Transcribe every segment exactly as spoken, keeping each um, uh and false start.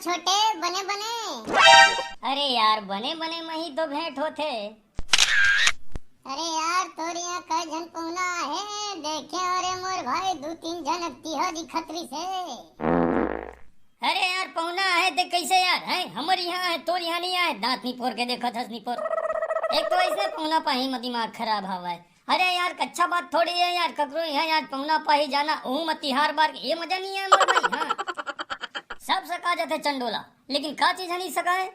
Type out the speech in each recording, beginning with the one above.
छोटे, बने बने। अरे यार, बने बने म ही तो भेंट होथे। अरे यार, तोर यहाँ कई झन पहुना आहे, देखे हो रे मोर भाई, दू तीन झन अक्तिहा दिखत रिसे। अरे यार, पहुना आहे ते कैसे यार, हैं? हमर यहाँ आहे, तोर यहाँ नहीं आहे, दांत निपोर के देखत हस निपोर। एक तो ऐसे पहुना पाही म दिमाग खराब हवय। अरे यार, अच्छा बात थोड़ी है यार, ककरो यहाँ यार पहुना पाही जाना, ओहू म तिहार बार के, ये मजा नहीं है मोर भाई। हाँ, सब सका जाथे चंडोला, लेकिन का चीज ह नहीं सका है?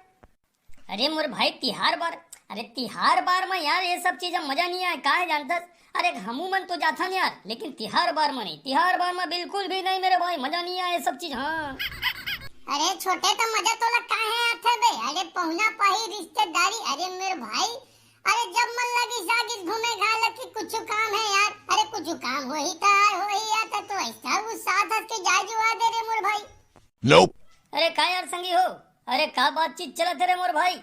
अरे मोर भाई, तिहार बार, अरे तिहार बार म यार ये सब चीज म मजा नहीं आए, का है जानथस? अरे हमू मन तो जाथन यार, लेकिन तिहार बार म नहीं, तिहार बार म बिल्कुल भी नहीं मेरे भाई, मजा नहीं आए ये सब चीज। हाँ। अरे छोटे, तो मजा तोला काहे आथे बे? अरे पहुना पाही, रिश्तेदारी, अरे मेरे भाई, अरे जब मन लगिस आगिस घूमे घाले कि कुछ काम है यार, अरे कुछ काम होही त होही यार, त तो ऐसा उत्साह धस के जाए जुआ दे रे मोर भाई। Nope। अरे का यार संगी हो, अरे का बातचीत चलत हे रे मोर भाई?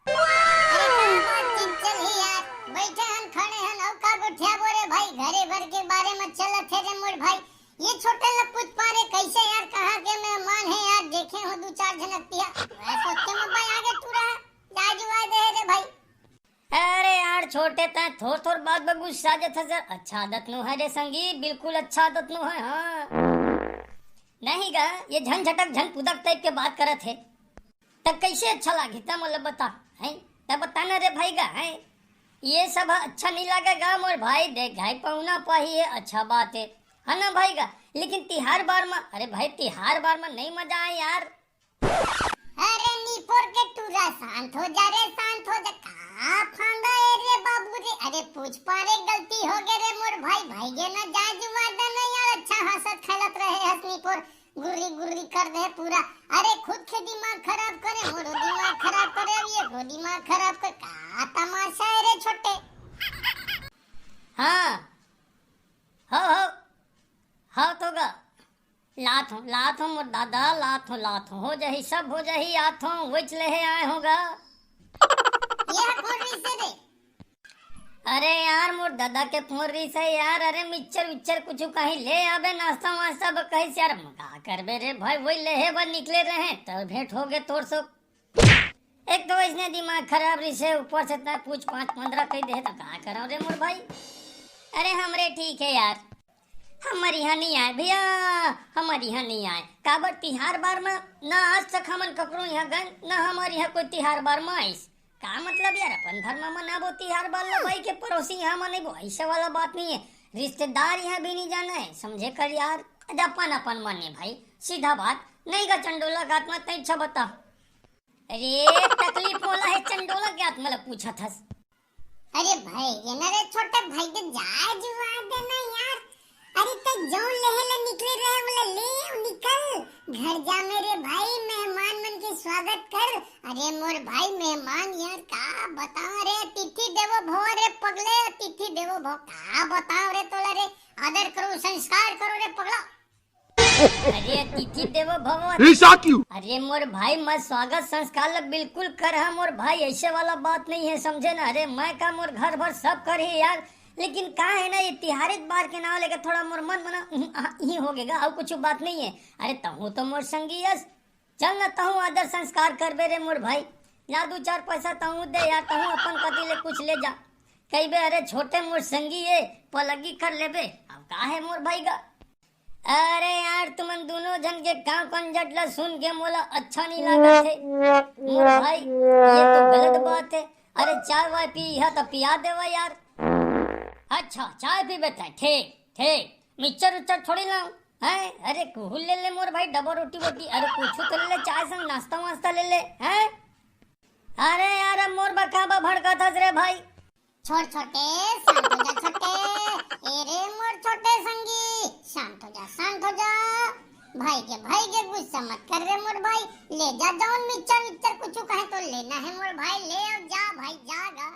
अरे का बातचीत चलही यार, बैठे हन खड़े हन अउ का गोठियाबो रे भाई, घरे भर के बारे म चलत हे रे मोर भाई। ये छोटे ल पूछ पा रे कैसे यार, कहाँ के मेहमान है यार, देखे हो दू चार झन अक्तिहा, मैं सोचे म भाई आगे तू रहा, जाए जुआ दे हे रे भाई। अरे यार छोटे, तैं थोर थोर बात बर गुस्सा जथस यार। अच्छा आदत नो है रे संगी, बिल्कुल अच्छा आदत नो है। हाँ, नहीं गा, ये झन झटक झन पुदक टाइप के बात करत हे, त कैसे अच्छा लागे? त मोला बता, हैं? त बता ना रे भाई गा, हैं? ये सब अच्छा नहीं लागेगा मोर भाई। देख भाई, पहुना पाही है, अच्छा बात है, है ना भाई गा? लेकिन तिहार बार म, अरे भाई, तिहार बार म नहीं मजा आए यार। अरे निपोर के टूरा, शांत हो जा रे, शांत हो जा। का फांदा है रे बाबू रे? अरे पूछ पा रे, गलती हो गए रे मोर भाई, भाई गे ना, जा जुआ दे ना यार। अच्छा हंसत खेलत रहे हस निपोर, गुर्री गुर्री कर दे पूरा। अरे खुद के दिमाग खराब करे, मोरो दिमाग खराब करे, अब ये को दिमाग खराब कर, का तमाशा है रे छोटे? हाँ, हो हो, हाँ तो गा। लात हूँ, लात हूँ मोर दादा, लात हूँ, लात हूँ, हो जाही, सब हो जाही, आत हूँ, वोच लेहे आए हूँ गा। ये ह कोन रिसे रे? अरे यार, मोर दादा के फोन रिसे यार। अरे मिक्सचर विक्सचर कुछ कहीं ले आबे, नाश्ता वास्ता ब कहीं से यार, का करबे रे भाई, वही लेहे बर निकले रहे, तब भेंट हो गए तोर से। एक तो इसने दिमाग खराब रिसे, ऊपर से तय पूछ पाँच पंद्रह कह दे, तो का करो रे मोर भाई? अरे हमरे ठीक है यार, हमर यहाँ नहीं आए भैया, हमर यहाँ नहीं आए। काबर तिहार बार म ना आज तक हमन ककरो यहाँ गन, ना हमर यहाँ कोई तिहार बार म आइस। का मतलब यार, अपन घर म मनाबो तिहार बार ल भाई के पड़ोसी यहाँ मनाबो, ऐसे वाला बात नहीं है। रिश्तेदार यहाँ भी नहीं जाना है, समझे कर यार। अरे अपन अपन मन है भाई, सीधा बात। नहीं गा चंडोला, गात मत अच्छा बता। अरे तकलीफ मोला है चंडोला, गात मोला पूछत हस। अरे भाई, ये ना रे छोटे भाई के जाए जुआ देना यार। अरे तै जौन लेहे ले निकले रहे, बोला ले अउ निकल। घर जा मेरे भाई, मेहमान मन के स्वागत कर। अरे मोर भाई मेहमान यार, का बताओ रे, अतिथि देवो भव रे पगले, अतिथि देवो भव, का बताओ रे तोला रे, आदर करो, संस्कार करो रे पगला। अरे अतिथि देवो भव। ये साथ क्यों? अरे मोर भाई, मैं स्वागत संस्कार ल बिल्कुल कर हा मोर भाई, ऐसे वाला बात नहीं है, समझे ना? अरे मैं का, मोर घर भर सब कर ही यार, लेकिन का है ना, ये तिहारित बार के नाव लेके थोड़ा मोर मन मना उहुं, अहा, इही हो गेगा, अउ कुछ बात नहीं है। अरे तहूँ तो मोर संगी यस, चल ना तहूँ आदर संस्कार करबे रे मोर भाई, ला दू चार पैसा तहूँ दे यार, तहूँ अपन कति ले कुछ ले जा। कहिबे अरे छोटे मोर संगी ये, पलगी कर लेबे, अब का है मोर भाई का। अरे यार, तुमन दोनों झन के कांव कंजट ला सुन के मोला अच्छा नहीं लागत हे। मोर भाई, ये तो गलत बात है। अरे चाय वाय पी हा तो पिया देवा यार। अच्छा, चाय पीबे तैं? ठीक, ठीक। मिक्सचर उच्चर थोड़ी लाऊं, हैं? अरे कुहू ले ले मोर भाई, डबल रोटी वोटी, अरे कुछ तो ले ले, चाय संग नाश्ता वास्ता ले ले, हैं? अरे यार, अब मोर बका बा भड़कत हस रे भाई। छोड़ छोटे, शांत हो जा छोटे। ए रे मोर छोटे संगी, शांत हो जा, शांत हो जा। भाई के, भाई के गुस्सा मत कर रे मोर भाई। ले जा, जौन मिक्सचर विक्सचर कुछ कहे तो लेना है मोर भाई, ले अब जा भाई, जा गा।